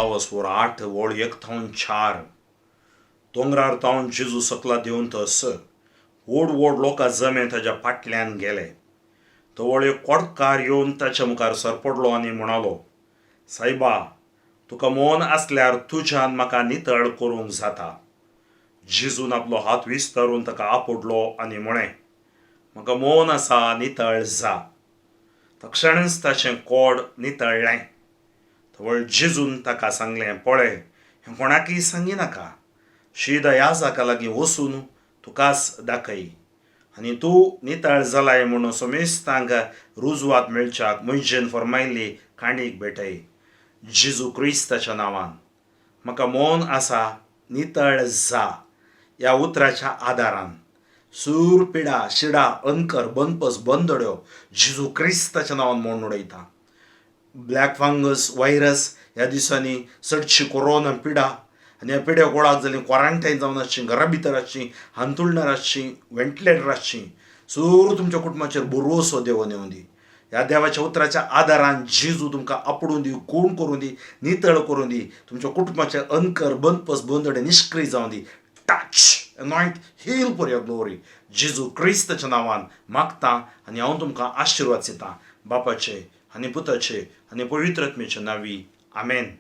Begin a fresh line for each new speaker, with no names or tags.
22 वर 8 वळ 1 थावन 4. दोंगरार तावन जेजू सकला देंवतस व्हड व्हड लोकां जमे ताज्या फाटल्यान गेले. तवळ एक कोडकार येवन ताच्या मुखार सरपडलो आनी म्हणालो, सायबा, तुका मन आसल्यार तुज्यान म्हाका नितळ करूंक जाता. जेजून आपलो हात विस्तारून ताका आपडलो आनी म्हळें, म्हाका मन आसा, नितळ जा. तक्षणच ताचें कोड नितळ्ळें. तवळ जेजून ताका सांगलें, पळय, हें कोणाकय सांगिनाका. शीदा याजका लागीं वचून तुकाच दाखय आनी तूं नितळ जालाय म्हणून समेस्तांक रुजवात मेळच्याक मनशेन फर्मायल्ली काणीक भेटय. जेजू क्रिस्ताच्या नांवान म्हाका मन आसा, नितळ जा ह्या उतराच्या आदारान सूर, पिडा, शिडा, अनकर, बनपस, बंदड्यो जेजू क्रिस्ताच्या नांवान मोडून उडयता. ब्लॅक फंगस व्हायरस, ह्या दिसांनी चडशी कोरोना पिडा आनी ह्या पिड्याक वळख जाली, क्वॉरंटायन जावन आसची, घरा भितर आसची, हांतुळणार आसची, व्हेंटिलेटर आसची, सूर तुमच्या कुटुंबाचेर बरोसो देव नेवन दी. ह्या देवाच्या उतराच्या आदारान जेजू तुमकां आपडून दी, खूण करून दी, नितळ करून दी. तुमच्या कुटुंबाचे अनकर, बंदपस, बंदडे निश्क्रीय जावन दी. Touch, anoint, heal for your glory. जेजू क्रिस्ताच्या नांवान मागता आनी हांव तुमकां आशिर्वाद दितां. बापाचे आनी पुताचे आनी पवित्र आत्म्याच्या नांवी, आमेन.